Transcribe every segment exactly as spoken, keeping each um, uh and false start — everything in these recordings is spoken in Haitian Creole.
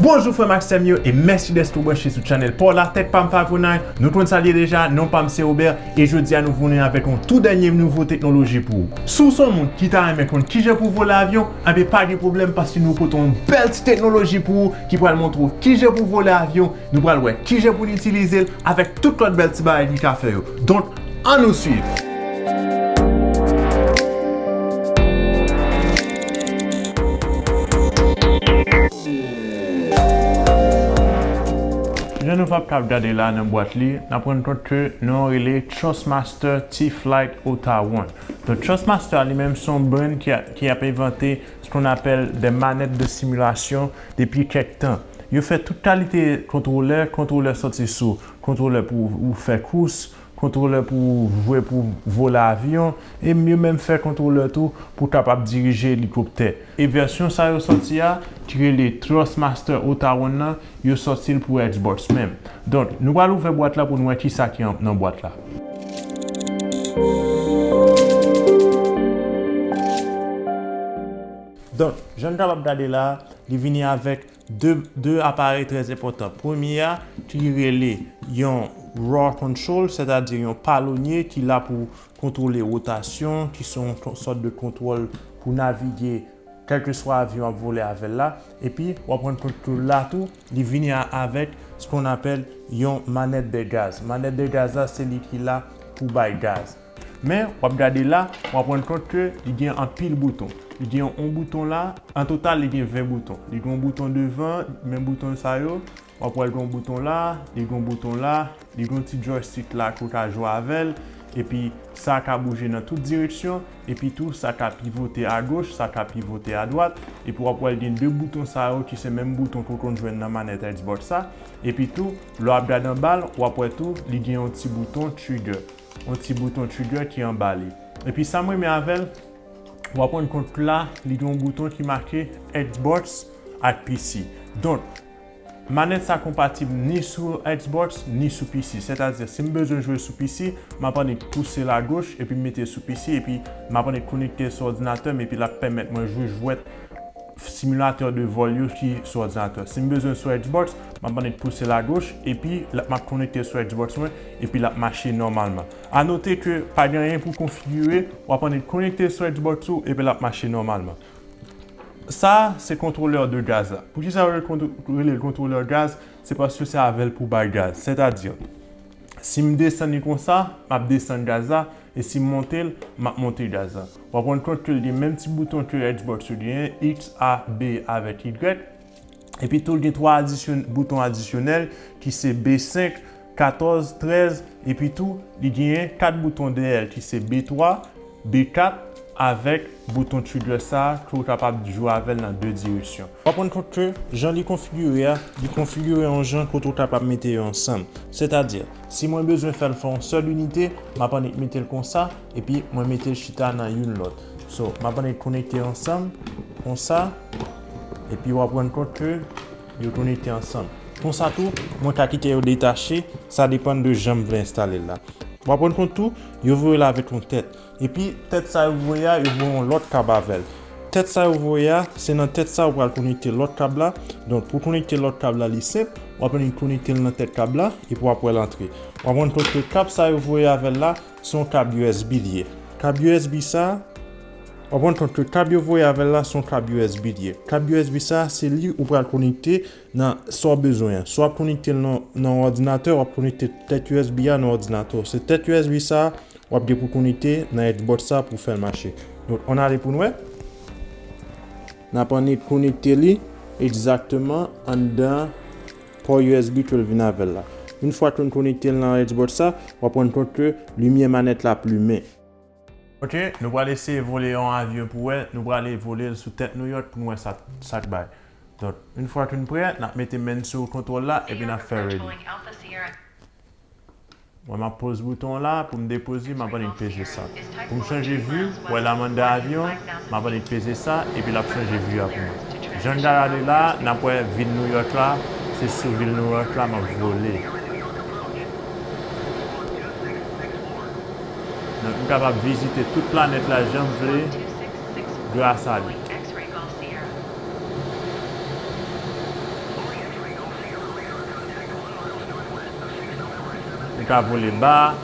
Bonjou frè m ak sè m yo, e mèsi dèske w branche sou channel pa w la, tèt pa m Favonay, nou konn sa l ye deja, non pa m se Robert, e jodi a nou vini avèk yon tou dènye nouvo teknoloji pou ou. Si w se yon moun ki ta renmen konn kijan pou w vole avyon, enben pa gen pwoblèm paske nou pote yon bèl ti teknoloji pou ou ki pral montre w kijan pou w vole avyon, nou pral wè kijan pou n itilize l avèk tout lòt bèl ti bagay li ka fè yo. Donk, ann nou swiv! Jan nou p ap kab gade la nan bwat li, n ap rann kont ke non rele Thrustmaster T-Flight Ota One. Donk, Thrustmaster a li menm se yon brand ki, a, ki ap envante ce qu'on appelle des manettes de simulation depi kèk tan. Yo fè tout kalite kontwolè, kontwolè soti sou kontwolè pou ou fè kous, kontwolè pou jwe pou vole avyon, e yo menm fè kontwolè tou pou kapab dirije elikoptè. E vèsyon sa yo sòti a, ki rele Thrustmaster Ota One nan, yo sòti l pou Xbox menm. Donk, nou pral ouvè bwat la pou nou wè kisa ki an- nan bwat la. Donk, jan n kapab gade la, li vini avèk de, de aparèy trè enpòtan. Premye a, ki rele yon raw control, sètadi yon palonye ki la pou kontwole wotasyon, ki se yon kon- sòt de kontwòl pou navige kèlkeswa avyon w ap vole avè l la. Epi, w ap rann kont ke la tou, li vini a- avèk ce qu'on appelle yon manèt de gaz. Manèt de gaz la, se li ki la pou bay gaz. Men, w ap gade la, w ap rann kont ke li gen anpil bouton. Li gen yon bouton la, an total, li gen ven bouton. Li gen yon bouton devan, men bouton sa yo, w ap wè l gen yon bouton la, li gen yon bouton la, li gen yon ti joystick la ke w ka jwe avè l, epi sa ka bouje nan tout direksyon, epi tou sa ka pivote agoch, sa ka pivote adwat, epi w ap wè l gen de bouton sa yo ki se menm bouton ke w konn jwenn nan manèt Xbox sa, epi tou, lè w ap gade anba l, w ap wè tou, li gen yon ti bouton trigger. Yon ti bouton trigger ki anba li. Epi sa m renmen avè l, w ap rann kont la, li gen yon bouton ki make Xbox ak P C. Donk, manèt sa konpatib ni sou Xbox, ni sou P C. Sètadi, si m bezwen jwe sou P C, m ap annik pouse l agoch, epi m mete l sou P C, epi m ap annik konekte l sou òdinatè m, epi l ap pèmèt mwen jwe jwèt similatè de vòl yo ki sou òdinatè. Si m bezwen sou Xbox, m ap annik pouse l agoch, epi l ap, m ap konekte sou Xbox mwen, epi l ap mache nòmalman. A note ke pa gen anyen pou konfigire, w ap annik konekte sou Xbox ou, epi l ap mache nòmalman. Sa, se kontwolè de gaz la. Poukisa yo rele kontw- rele l kontwolè gaz? Se paske se avè l pou bay gaz. Sètadi, si m desann li konsa, m ap desann gaz la, e si m monte l, m ap monte gaz la. W ap rann kont ke l gen menm ti bouton ke Xbox yo genyen, X, A, B avèk Y. Epi tou, l gen twa adisyon- bouton adisyonèl ki se B senk, katòz, trèz, epi tou, li genyen kat bouton dèyè l ki se B twa, B kat, avèk bouton trigger sa a ke w kapab jwe avè l nan de direksyon. W ap rann kont ke jan li konfigire a, li konfigire yon jan kote w kapab mete yo ansanm. Sètadi, si mwen bezwen fè l fè yon sèl inite, m ap annik mete l konsa, epi mwen mete l chita nan youn lòt. So, m ap annik konekte yo ansanm, konsa, epi w ap rann kont ke yo konekte ansanm. Konsa tou, mwen ka kite yo detache, sa depann de jan m vle enstale l la. W ap rann kont tou, yo voye l avèk yon tèt. Epi, tèt sa yo voye a, yo voye yon lòt kab avè l. Tèt sa yo voye a, se nan tèt sa ou pral konekte lòt kab la. Donk, pou konekte lòt kab la, li senp. W ap annik konekte l nan tèt kab la, epi w ap wè l antre. W ap rann kont ke kab sa yo voye avè l la, se yon kab U S B li ye. Kab U S B sa, w ap rann kont ke kab yo voye avè l la, se yon kab U S B li ye. Kab U S B sa, se li ou pral konekte nan sa w bezwen an. Si w ap konekte l nan, nan yon òdinatè, w ap konekte tèt U S B a nan òdinatè w. Se tèt U S B sa, w ap gen pou konekte nan Xbox sa pou fè l mache. Donk, ann ale pou n wè. N ap annik konekte li egzakteman anndan pò U S B ke l vin avè l la. Yon fwa ke n konekte l nan Xbox sa, w ap rann kont ke limyè manèt la ap limen. Ok, nou pral eseye vole yon avyon pou wè, nou prale vole l sou tèt Nouyòk pou n wè sa, sa k bay. Donk, yon fwa ke n prè, n ap mete men n sou kontwòl la, epi n ap fè ready. Mwen, m ap poz bouton la pou m depoze, m ap annik peze sa. Pou m chanje vi, wè la m anndan avyon, m ap annik peze sa, epi l ap chanje vi a pou mwen. Jan n ka gade la, n ap wè vil Nouyòk la, se sou vil Nouyòk la m ap vole. Donk, m kapab vizite tout planèt la jan m vle gras a li. Ka vole ba.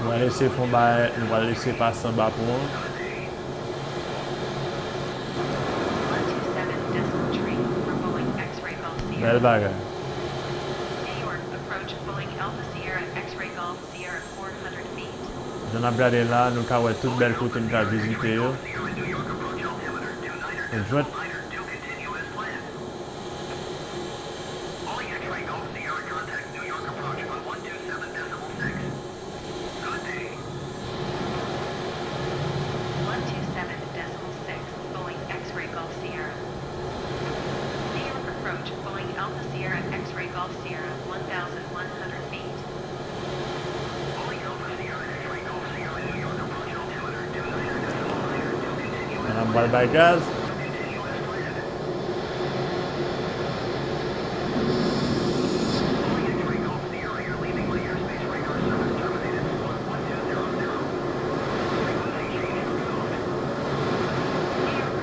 Nou pral eseye fè yon bagay, nou pral eseye pase anba pon an. Bèl bagay. Jan n ap gade la, nou ka wè tout bèl kote n ka vizite yo. Nou jwenn One two seven decimal six, Boeing X-ray Golf Sierra. New York approach, Boeing Alpha Sierra X-ray Golf Sierra, one thousand one hundred feet. N ap pral bay gaz.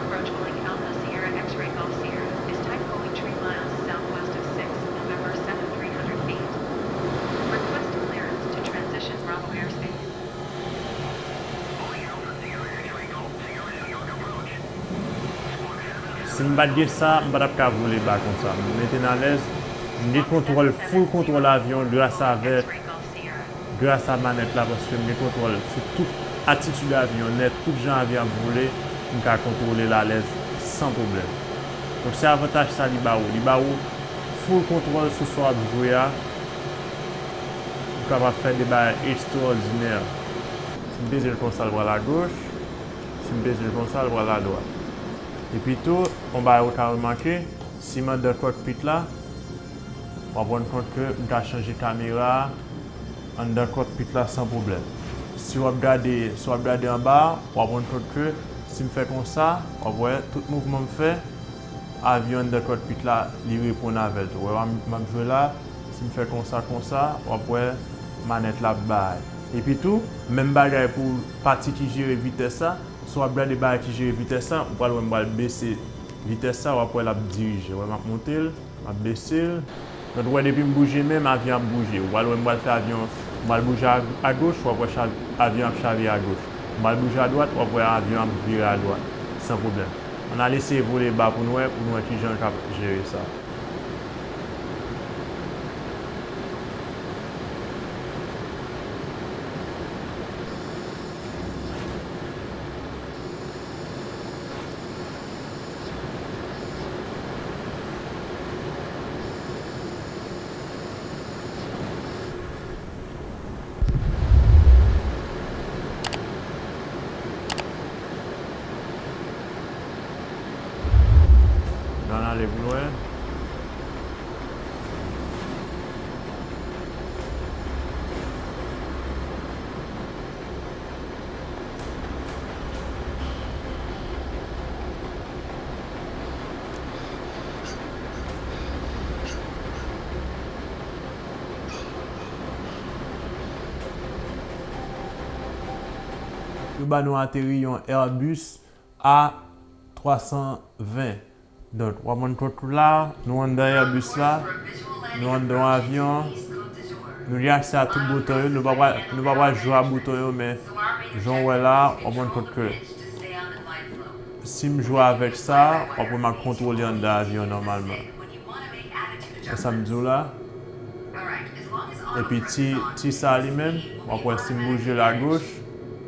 Approach Boeing Alpha Sierra X-ray Golf Sierra is type going three miles southwest of six, November seven, three hundred feet. Request clearance to transition Bravo airspace. Si m pa t gen sa, m pa t ap ka vole ba konsa. M mete n alèz, m gen kontwòl, full kontwòl avyon gras avèk, gras a manèt la, paske m gen kontwòl sou tout atitid avyon, nèt, tout jan avyon ap vole, m ka kontwole l alèz san pwoblèm. Donk se avantaj sa li ba ou. Li ba ou full kontwòl sou sa w ap jwe a. Ou kapab fè de bagay ekstraòdinè. Si m peze l konsa, l pral agoch. Si m peze l konsa, l pral adwat. Epi tou, yon bagay ou ka remake, si m anndan kòkpit la, w ap rann kont ke m ka chanje kamera a anndan kòkpit la san pwoblèm. Si w ap gade, si w ap gade anba a, w ap rann kont ke si m fè konsa, w ap wè tout mouvman m fè, avyon anndan kòkpit la, li reponn avè l tou. Wè, m ap, m ap jwe la, si m fè konsa, konsa, w ap wè manèt la ap bay. Epi tou, menm bagay pou pati ki jere vitès la, si w ap gade bagay ki jere vitès la, ou pral wè m pral bese vitès la, w ap wè l ap dirije. Wè, m ap monte l, m ap bese l. Donk, ou wè, depi m bouje men m, avyon ap bouje. Ou pral wè m pral fè avyon, m pral bouje a, agoch, w ap wè cha-, avyon ap chavire agoch. M pral bouje adwat, w ap wè avyon ap vire adwat, san pwoblèm. Ann al eseye vole ba pou n wè, pou n wè kijan l k ap jere sa. N ale pi lwen. Yo ba nou ateri yon Airbus A twa san ven. Donk, w ap rann kont la, nou anndan Airbus la, nou anndan yon avyon, nou gen aksè a tout bouton yo, nou pa pral, nou pa pral jwe a bouton yo, men jan w wè la, w ap rann kont ke si m jwe avèk sa, w ap wè m ap kontwole anndan avyon an nòmalman. Wè sa m di w la? Epi ti, ti sa li menm, w ap wè si m bouje l agoch,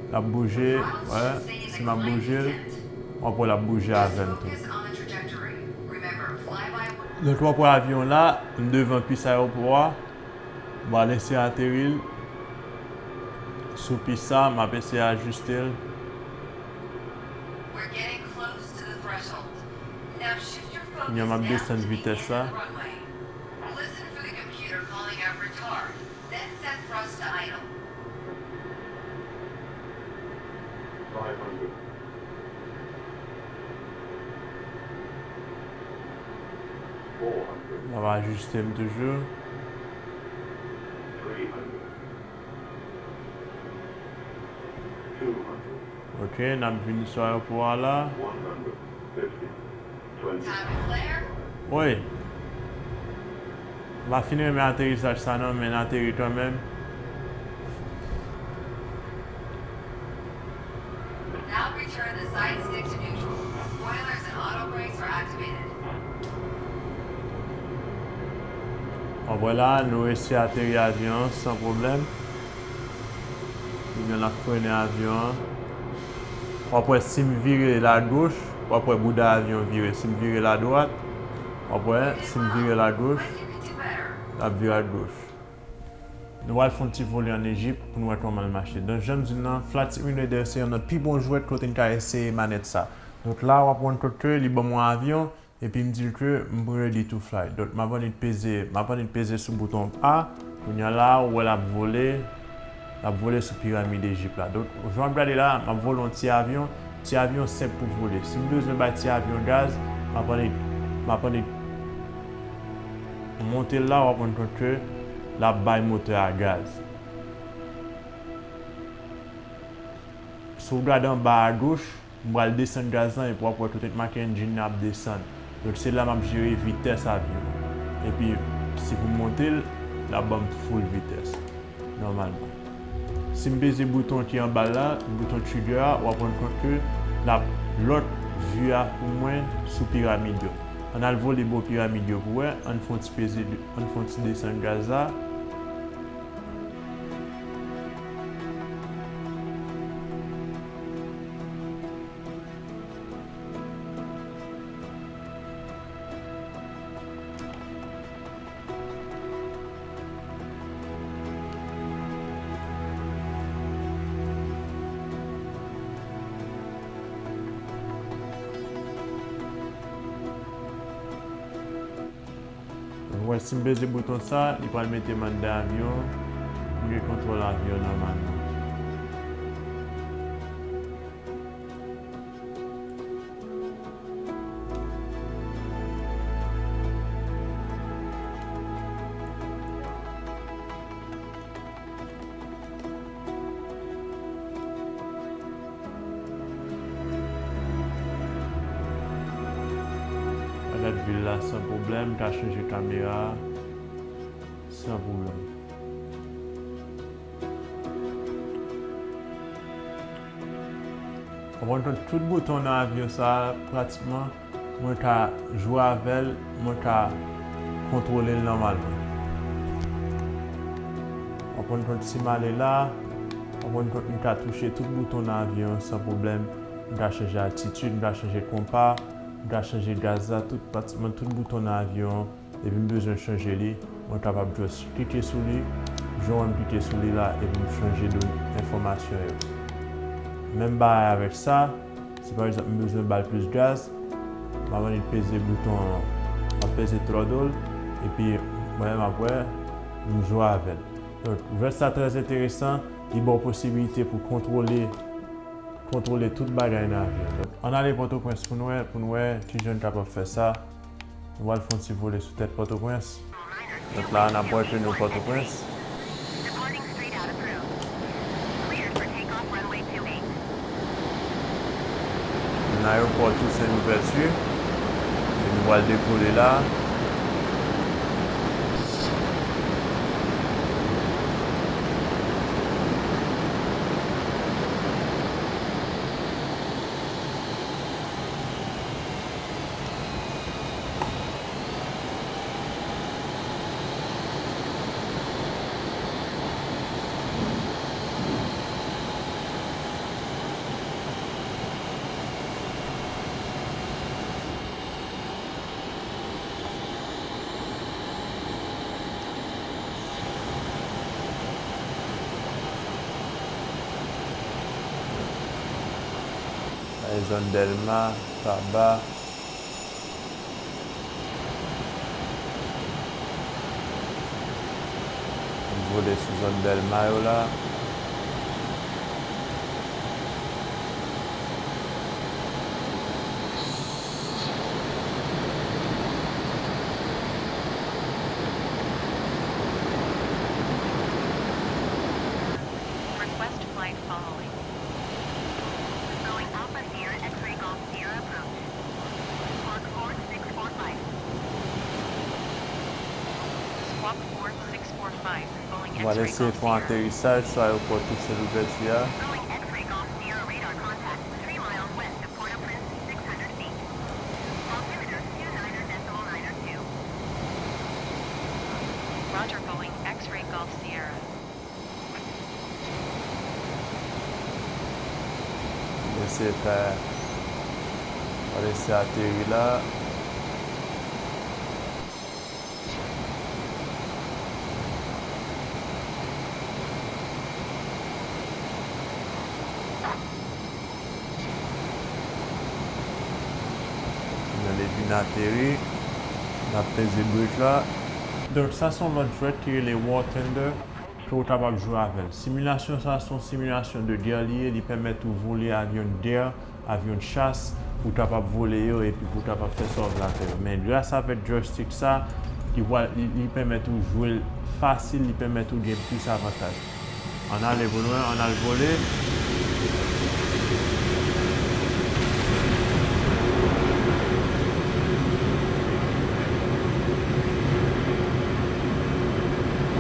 l ap bouje, wè, si m ap bouje l, w ap wè l ap bouje avè m tou. Donk, w ap wè avyon la, m devan pis ayewopò a, m pral eseye ateri l sou pis sa, m ap eseye ajiste l. Kounye a m ap desann vitès la. Listen for the computer calling out retard, then set thrust to idle. Five hundred. Four hundred. M ap ajiste m toujou. Ok, n ap vin sou ayewopò a la. Wi. M pa fin renmen aterisaj sa non, men n ateri kanmenm. Now return the side stick to neutral. Spoilers and auto brakes are activated. Bon, vwala, nou resi ateri avyon an san pwoblèm. Ebyen, n ap frennen avyon an. W ap wè si m vire l agoch, w ap wè bouda avyon vire. Si m vire l adwat, w ap wè si m vire l agoch, l ap vire agoch. Nou pral fè yon ti vole ann Ejip pou n wè kòman l mache. Donk, jan m di n nan, Flight Simulator se youn nan pi bon jwèt kote n ka eseye manèt sa. Donk la, w ap rann kont ke li ban m yon avyon, epi m di l ke m ready to fly. Donk, m ap annik peze, m ap annik peze sou bouton A. Kounye a la, ou wè l ap vole, l ap vole sou piramid Ejip la. Donk, jan w ap gade la, m ap vole yon ti avyon. Ti avyon senp pou vole. Si m bezwen bay ti avyon gaz, m ap annik, m ap annik monte l la, w ap rann kont ke l ap bay motè a gaz. Si w gade anba agoch, m pral desann gaz lan epi w ap wè tout make engine nan ap desann. Donk, se la m ap jere vitès avyon an. Epi, si pou m monte l, l ap ban m full vitès, nòmalman. Si m peze bouton ki anba l la, bouton trigger a, w ap rann kont ke l ap lòt vi a pou mwen sou piramid yo. Ann al vole bò piramid yo pou wè, ann fè yon ti peze, ann fè yon ti desann gaz la. Ou wè, si m peze bouton sa, li pral mete m anndan avyon, m gen kontwòl avyon nòmalman. Gade vil la san pwoblèm, m ka chanje kamera a san pwoblèm. Ou konprann, tout bouton nan avyon sa a, pratikman, mwen ka jwe avè l, mwen ka kontwole l nòmalman. Ou konprann, si m ale la, ou konprann, m ka touche tout bouton nan avyon an san pwoblèm. M ka chanje altitid, m ka chanje konpa, m ka chanje gaz la, tout, pratikman tout bouton nan avyon an. Depi m bezwen chanje li, mwen kapab just klike sou li, jan w wè m klike sou li la, epi m chanje do enfòmasyon yo. Menm bagay avèk sa, si pa egzanp m bezwen ba l plis gaz, m ap annik peze bouton an, m ap peze throttle, epi mwen menm apre, m jwe avè l. Donk, jwèt sa trè enteresan, li ba w posibilite pou kontwole, kontwole tout bagay nan avyon. Donk, ann ale Pòtoprens pou n wè, pou n wè kijan n kapab fè sa. Nou pral fè yon ti vole sou tèt Pòtoprens. Donk la, n ap wè ke nou Pòtoprens. Departing straight out approved. Cleared for takeoff runway two eight. Nan ayewopò Toussaint Louverture. E nou pral dekole la. Sa e zòn Dèlma, Taba. M vole sou zòn Dèlma yo la. Request flight following. N va eseye fè yon aterisaj sou ayewopò Toussaint Louverture a. Roger, Boeing X-ray Golf Sierra. Eseye fè, eseye ateri la. Nan depi n ateri, n ap peze brek la. Donk, sa se yon lòt jwèt ki rele War Thunder, ke w kapab jwe avè l. Similasyon sa, se yon similasyon de gè li ye, li pèmèt ou vole avyon de gè, avyon de chas, pou w kapab vole yo epi pou w kapab fè sa w vle avè yo. Men gras avèk joystick sa, li pral, li, li pèmèt ou jwe l fasil, li pèmèt ou gen plis avantaj. Ann ale pou lwen, ann al vole.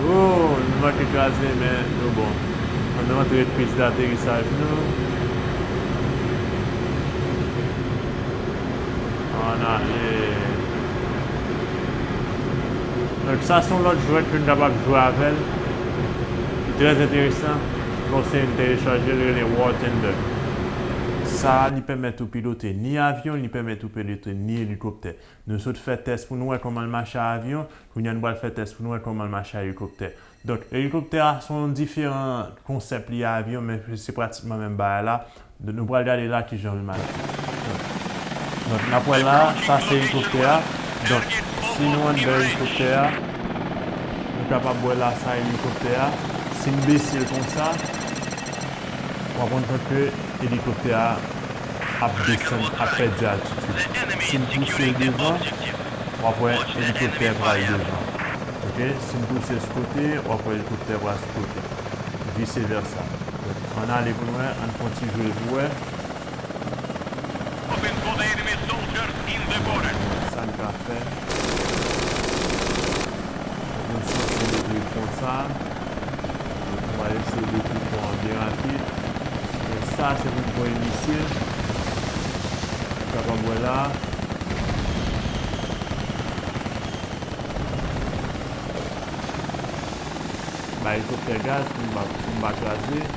Oh, nou manke kraze, men nou bon. Ann antre pis daterisaj nou. Ann ale. Donk, sa se yon lòt jwèt ke n kapab jwe avè l. Li trè enteresan. Konseye n telechaje l, rele War Thunder. Sa, li pèmèt ou pilote ni avyon, li pèmèt ou pilote ni elikoptè. Nou sot fè tès pou nou wè kòman l mache avyon, kounye a nou pral fè tès pou nou wè kòman l mache elikoptè. Donk, elikoptè a se yon diferan konsèp li a avyon, men se pratikman menm bagay la. Donk, nou pral gade la kijan l mache. Donk, donk, n ap wè la, sa se elikoptè a. Donk, si nou anndan elikoptè a, nou kapab wè la, sa elikoptè a. Si n bese l konsa, w ap rann kont ke elikoptè a ap desann, ap pèdi altitid. Si n pouse l devan, w ap wè elikoptè a pral devan. Ok? Si n pouse l sou kote, w ap wè elikoptè a pral sou kote. Vise vèsa. Donk, ann ale pou n wè, ann fè yon ti jwe pou wè. Open for the enemy soldiers in the border. Sa n ka fè. Nou soti depi pon sa. Nou va eseye depi pon an byen rapid. Men sa, se pou n voye misil. Ou kapab wè la. Bay elikoptè gaz pou m pa, pou m pa kraze.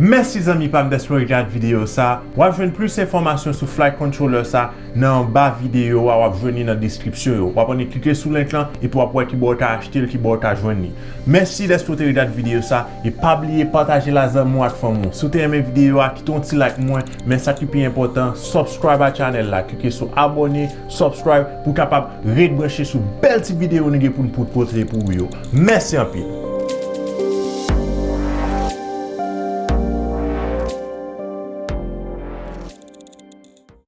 Mèsi zanmi pa m dèske w gade videyo sa. W ap jwenn plis enfòmasyon sou flight controller sa nan anba videyo a, w ap jwenn li nan deskripsyon yo. W ap annik klike sou link lan epi w ap wè kibò w ta achte l, kibò w ta jwenn li. Mèsi dèske w te gade videyo sa e pa bliye pataje l a zanmi w ak fanmi w. Si w te renmen videyo a, kite yon ti like pou mwen, men sa ki pi enpòtan, subscribe a channel la, klike sou abòne, subscribe pou w kapab ret branche sou bèl ti videyo nou gen pou n pote pou ou yo. Mèsi anpil.